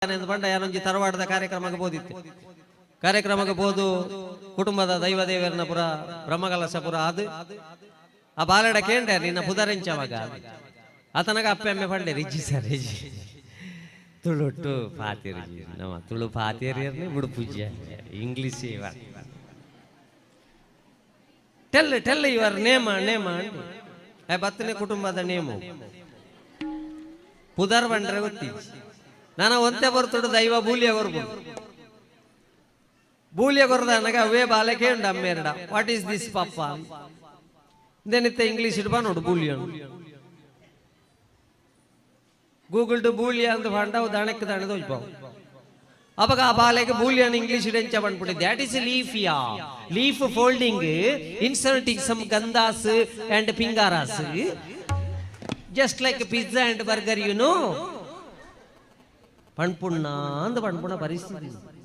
ಪಂಡ ಯಾನೊಂಜಿ ತರವಾಡದ ಕಾರ್ಯಕ್ರಮಕ್ಕೆ ಬೋದಿತ್ತೆ. ಕಾರ್ಯಕ್ರಮಕ್ಕೆ ಬೋದು ಕುಟುಂಬದ ದೈವ ದೇವರನ ಪುರ ಬ್ರಹ್ಮಕಲಶ ಪುರ ಅದು ಆ ಬಾಲೆಡ ಕೇಂಡೆ, ನಿನ್ನ ಪುದರೆಂಚವಾಗ? ಆತನಗ ಅಪ್ಪೆ ಅಮ್ಮೆ ಪಂಡೆ, ರಿಜಿ ಸರ್, ರಿಜಿ. ತುಳುಟು ಪಾತೆರ್ಜಿ ನಮ್ಮ, Tulu ಪಾತೇರಿಯರ್ನೆ ಬುಡುಪುಜ್ಜ, English. Tell tell your name, name. ಬತ್ತನೆ ಕುಟುಂಬದ ನೇಮು ಪುದರ್ ಬಂಡ್ರೆ ಗೊತ್ತಿ. ನಾನು ಒಂತೆ ಬರ್ತುಡು ದೈವ ಬೂಲಿಯ ಕೊರ್ಬೋದು. ಬೂಲಿಯ ಕೊರ್ದ ಅನಗ ಅವೇ ಬಾಲೆ ಕೇಂಡ ಅಮ್ಮೇರಡ, "What is this, papa?" ಇಂದೇನಿತ್ತ English ಇಡ್ಬಾ ನೋಡು. ಬೂಲಿಯನು ಗೂಗಲ್ ಟು ಬೂಲಿಯ ಅಂತ ಪಂಡ ಅವು ದಾಣಕ್ಕೆ ದಾಣೆ ತೋಜ್ಪಾವು. ಅವಾಗ ಆ ಬಾಲೆಗೆ ಬೂಲಿಯನ್ ಇಂಗ್ಲಿಷ್ ಎಂಚ ಬಂದ್ಬಿಟ್ಟು, "That is leaf, yeah, leaf folding, inserting some ಗಂಧಾಸ್ and ಪಿಂಗಾರಾಸ್, just like pizza and burger, you know." ಪಣ್ಪುಣ್ಣ ಅಂದ ಪಣ್ಪುಣ ಪರಿಸ್ಥಿತಿ.